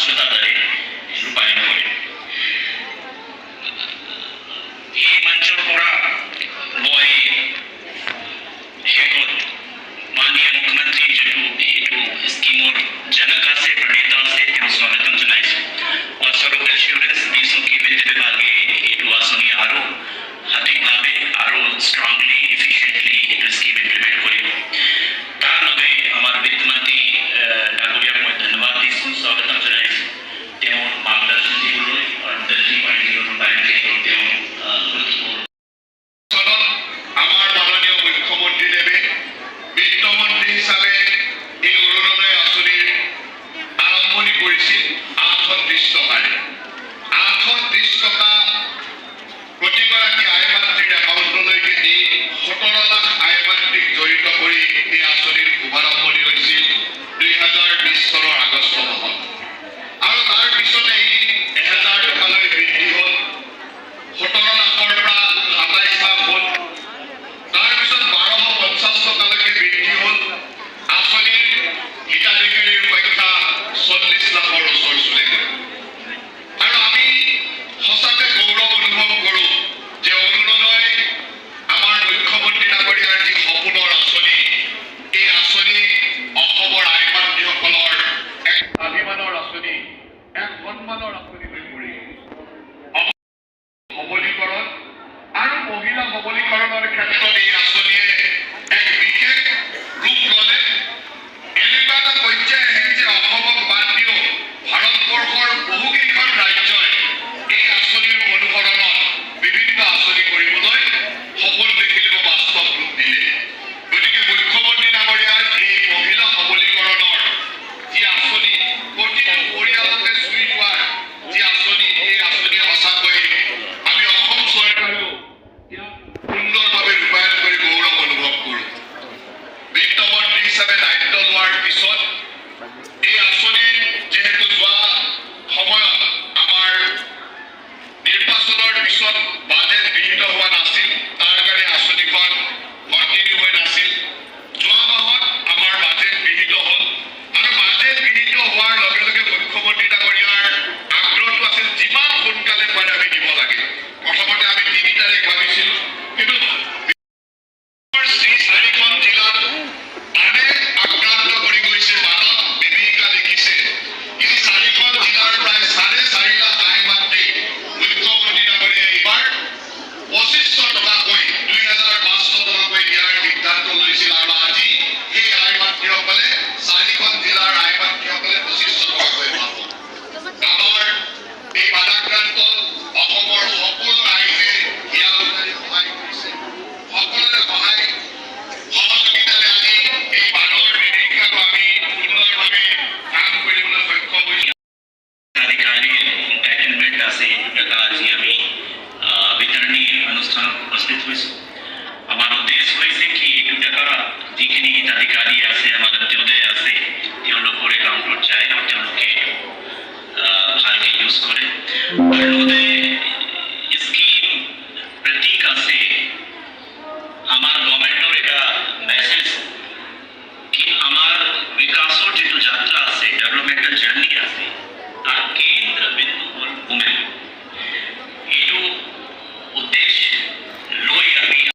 স্বচ্ছতাৰে ৰূপায়ণ কৰে। এই মঞ্চৰ পৰা মই শেষত মাননীয় মুখ্যমন্ত্ৰী, যিটো এইটো স্কিমৰ জনক আছে, প্ৰণেতা আছে, তেওঁ স্বাগতম জনাইছোঁ। ফলস্বৰূপে এচিউৰেঞ্চ দিছোঁ কি বিত্ত বিভাগে এইটো আঁচনি আৰু সঠিকভাৱে আৰু ষ্ট্ৰংলি, ইফিচিয়েণ্টলি এইটো স্কিম ইমপ্লিমেণ্ট কৰিব। তাৰ লগে আমাৰ বিত্তমন্ত্ৰী ডাঙৰীয়াক মই ধন্যবাদ দিছোঁ, স্বাগতম জনাইছোঁ তেওঁৰ মাৰ্গদৰ্শন দিবলৈ আৰু 3.0 ৰূপায়ণ ক্ষেত্ৰত তেওঁ গুৰুত্বপূৰ্ণ চনত আমাৰ মাননীয় মুখ্যমন্ত্ৰীদেৱে বিত্তমন্ত্ৰী হিচাপে এই অৰুণোদয় আঁচনিৰ আৰম্ভণি কৰিছিল 830 টকাৰে। 830 টকা প্ৰতিগৰাকী আই মাতৃৰ একাউণ্টলৈকে দি 17 লাখ আই মাতৃক জড়িত কৰি এই আঁচনিৰ শুভাৰম্ভণি হৈছিল 2020 চনৰ আগষ্ট মাহত। আৰু তাৰ পিছতে ই 1000 টকালৈ বৃদ্ধি হ'ল। 17 লাখৰ পৰা 27 লাখ হ'ল। তাৰপিছত 1250 টকালৈকে বৃদ্ধি হ'ল। আঁচনিৰ হিতাধিকাৰীৰ সংখ্যা 40 লাখৰ ওচৰ চুলেগৈ। আৰু আমি সঁচাতে গৌৰৱ অনুভৱ কৰোঁ যে অৰুণোদয় আমাৰ মুখ্যমন্ত্ৰী ডাঙৰীয়াৰ যি সপোনৰ আঁচনি, এই আঁচনি অসমৰ আই মাতৃসকলৰ এক স্বাভিমানৰ আঁচনি, এক সন্মানৰ আঁচনি।